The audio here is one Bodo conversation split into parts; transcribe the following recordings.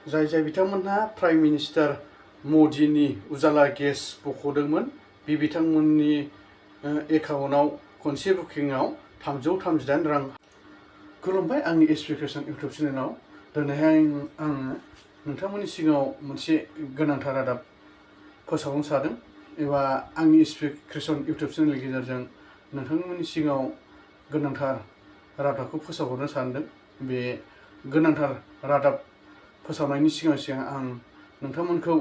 जाय बिथांमोनहा प्राइम मिनिस्टार मदिनि उजाला गेस बख'दोंमोन बे बिथांमोननि एकाउन्टआव खनसे बुकिंआव 338 रां। खुलुमबाय आंनि एसपिक्रेसन इउटुब चेनेलाव। दिनैहाय आं नोंथांमोननि सिगाङाव मोनसे गोनांथार रादाब फोसावनो सानदों एबा आंनि एसपिक्रेसन इउटुब चेनेलनि गेजेरजों नोंथांमोननि सिगाङाव गोनांथार रादाबखौ फोसावहरनो सानदों। बे गोनांथार रादाब फोसावनायनि सिगां आं नोंथांमोनखौ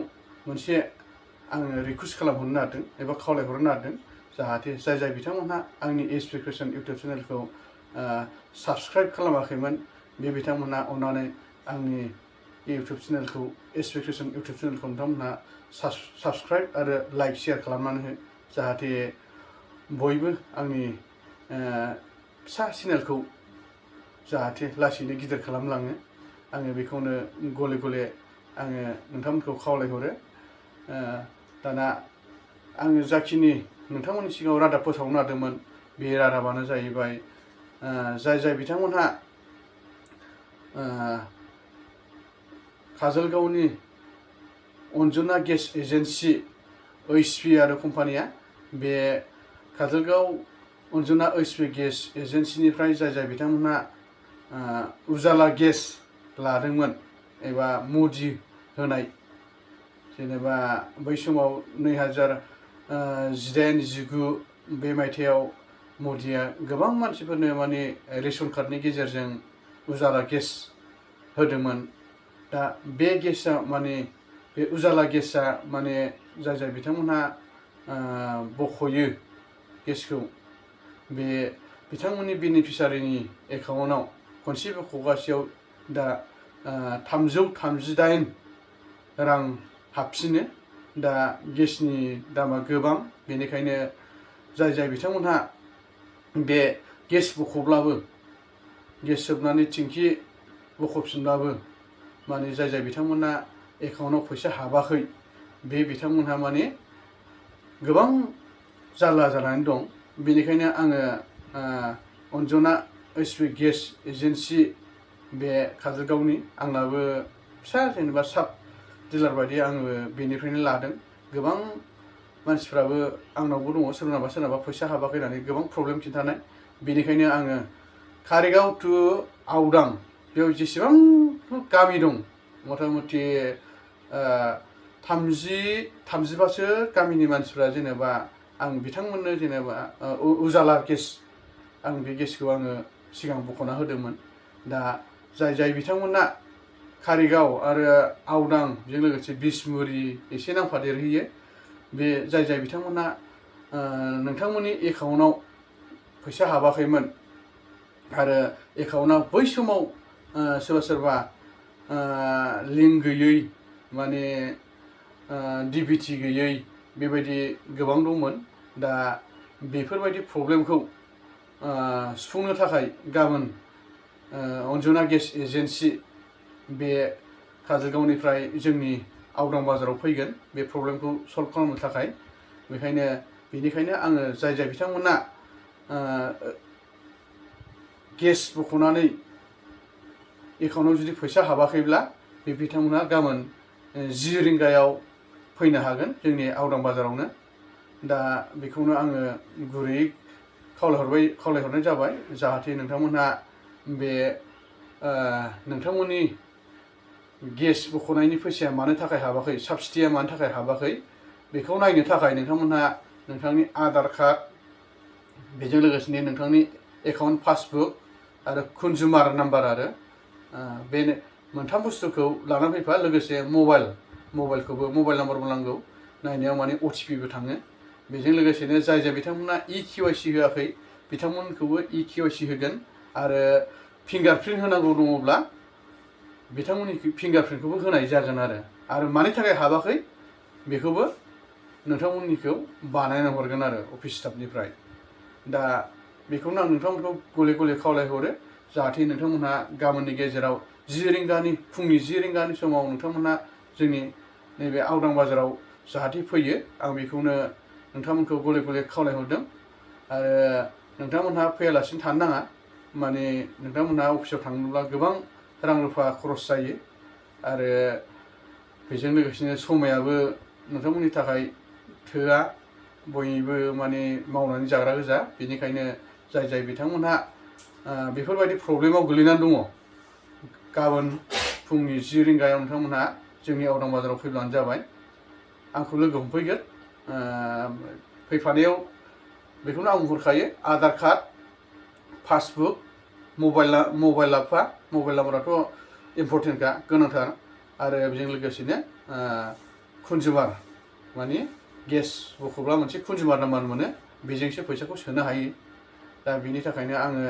मोनसे आङो रिक्वेस्ट खालामहरनो नागिरदों एबा खावलायहरनो नागिरदों, जाहाथे जाय बिथांमोनहा आंनि एसपिक्रेसन इउटुब चेनेलखौ साबस्क्राइब खालामाखैमोन बे बिथांमोनहा अन्नानै आंनि इउटुब चेनेलखौ एसपिक्रेसन इउटुब चेनेलखौ नोंथांमोनहा साबस्क्राइब आरो लाइक शेयार खालामनानै हो, जाहाथे बयबो आंनि फिसा चेनेलखौ जाहाथे लासैनो गिदिर खालामलाङो। आङो बेखौनो गले गले आङो नोंथांमोनखौ खावलायहरो। दाना आङो जाखिनि नोंथांमोननि सिगाङाव रादाब फोसावनो नागिरदोंमोन बे रादाबानो जाहैबाय, जाय बिथांमोनहा काजलगावनि अन्जना गेस एजेन्सि OHP आरो कम्पानिया, बे काजलगाव अन्जना OHP गेस एजेन्सिनिफ्राय जाय बिथांमोनहा उजाला गेस लादोंमोन एबा मदि होनाय, जेनेबा बै समाव 2018-19 बे मायथाइयाव मदिया गोबां मानसिफोरनो माने रेशन कार्डनि गेजेरजों उजाला गेस होदोंमोन। दा बे गेसआ माने बे उजाला गेसआ माने जाय बिथांमोनहा बख'यो गेसखौ, बे बिथांमोननि बेनिफिसारिनि एकाउन्टआव खनसे बख'गासेयाव दा 338 रां हाबफिनो। दा गेसनि दामा गोबां, बेनिखायनो जाय बिथांमोनहा बे गेस बख'ब्लाबो, गेस सोबनानै थिंखि बख'फिनब्लाबो माने जाय बिथांमोनहा एकाउन्टआव फैसा हाबाखै, बे बिथांमोनहा माने गोबां जारला जानानै दं। बेनिखायनो आङो अन्जना OHP गेस एजेन्सि बे काजलगावनि, आंनाबो फिसा जेनेबा साब डिलार बायदि आङो बेनिफ्रायनो लादों। गोबां मानसिफ्राबो आंनावबो दङ, सोरनाबा फैसा हाबाखै होननानै गोबां प्रब्लेम खिन्थानाय। बेनिखायनो आङो कारिगाव टु आवदां बेयाव जेसेबां गामि दं, मथा मथि 30-35सो गामिनि मानसिफ्रा, जेनेबा आं बिथांमोननो जेनेबा उजाला गेस, आं बे गेसखौ आङो सिगां बख'ना होदोंमोन। दा जाय बिथांमोना कारिगाव आरो आवदां बेजों लोगोसे बिसमुरि एसे नांफादेरहैयो, बे जाय बिथांमोना नोंथांमोननि एकाउन्टआव फैसा हाबाखैमोन आरो एकाउन्टआ बै समाव सोरबा लिंक गैयै, माने डिबिटि गैयै, बेबायदि गोबां दंमोन। दा बेफोरबायदि प्रब्लेमखौ सुफुंनो थाखाय गाबोन अन्जना गेस एजेन्सि बे काजलगावनिफ्राय जोंनि आवदां बाजाराव फैगोन बे प्रब्लेमखौ सल्भ खालामनो थाखाय। बेनिखायनो आङो जाय बिथांमोना गेस बख'नानै एकाउन्टआव जुदि फैसा हाबाखैब्ला, बे बिथांमोना गाबोन 10 रिंगायाव फैनो हागोन जोंनि आवदां बाजारावनो। दा बेखौनो आङो गुरैयै खावलायहरनाय जाबाय, जाहाथे नोंथांमोनहा बे नोंथांमोननि गेस बख'नायनि फैसाया मानो थाखाय हाबाखै, साबसिडिया मानो थाखाय हाबाखै, बेखौ नायनो थाखाय नोंथांमोनहा नोंथांनि आधार कार्ड, बेजों लोगोसेनो नोंथांनि एकाउन्ट पासबुक आरो कन्जुमार नाम्बार, आरो बे मोनथाम बुस्थुखौ लानानै फैफा। लोगोसे मबाइल नाम्बारबो नांगौ, नायनायाव माने OTPबो थाङो। बेजों लोगोसेनो जाय बिथांमोना EKYC होआखै बिथांमोनखौबो EKYC होगोन, आरो फिंगारप्रिन्ट होनांगौ दङब्ला बिथांमोननि फिंगारप्रिन्टखौबो होनाय जागोन। आरो मानि थाखाय हाबाखै बेखौबो नोंथांमोननिखौ बानायना हरगोन आरो अफिस स्टाफनिफ्राय। दा बेखौनो आं नोंथांमोनखौ गले खावलायहरो, जाहाथे नोंथांमोनहा गाबोननि गेजेराव फुंनि 10 रिंगानि समाव नोंथांमोनहा जोंनि नैबे आवदां बाजाराव जाहाथे फैयो, आं बेखौनो नोंथांमोनखौ गले खावलायहरदों। आरो नोंथांमोनहा फैयालासिनो थानो नाङा, माने नोंथांमोनहा अफिसाव थाङोब्ला गोबां रां रुफा खरस जायो। आरो बेजों लोगोसेनो समायाबो नोंथांमोननि थाखाय थोआ बयबो माने मावनानै जाग्रा गोजा बेनिखायनो जाय बिथांमोनहा बेफोरबायदि प्रब्लेमाव गोलैनानै दङ गाबोन फुंनि 10 रिंगायाव नोंथांमोनहा जोंनि आवदां बाजाराव फैब्लानो जाबाय आंखौ लोगो हमफैगोन फैफानायाव बेखौनो आं बुंहरखायो आधार कार्ड पासबुक मबाइल लाफा मबाइल नाम्बाराथ' इम्पर्टेन्टखा गोनांथार आरो बेजों लोगोसेनो कन्जुमार माने गेस बख'ब्ला मोनसे कन्जुमार नाम्बार मोनो बेजोंसो फैसाखौ सोनो हायो दा बिनि थाखायनो आङो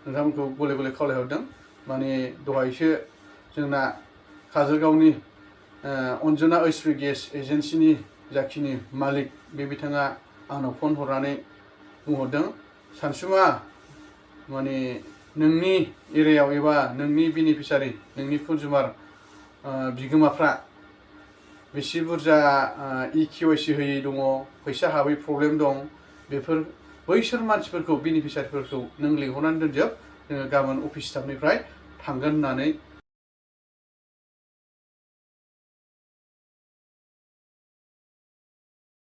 नोंथांमोनखौ गले गले खावलायहरदों माने दहायसो जोंना काजलगावनि अन्जना ओइचपि गेस एजेन्सिनि जाखिनि मालिक बे बिथाङा आंनाव फन हरनानै बुंहरदों सानसुमा माने नोंनि एरियायाव एबा नोंनि बेनिफिसारि नोंनि कन्जुमार बिगोमाफ्रा बेसे बुरजा EKYC होयै दङ फैसा हाबै प्रब्लेम दं बैसोर मानसिफोरखौ बेनिफिसारिफोरखौ नों लिंहरनानै दोनजोब जोङो गाबोन अफिस स्टाफनिफ्राय थांगोन होननानै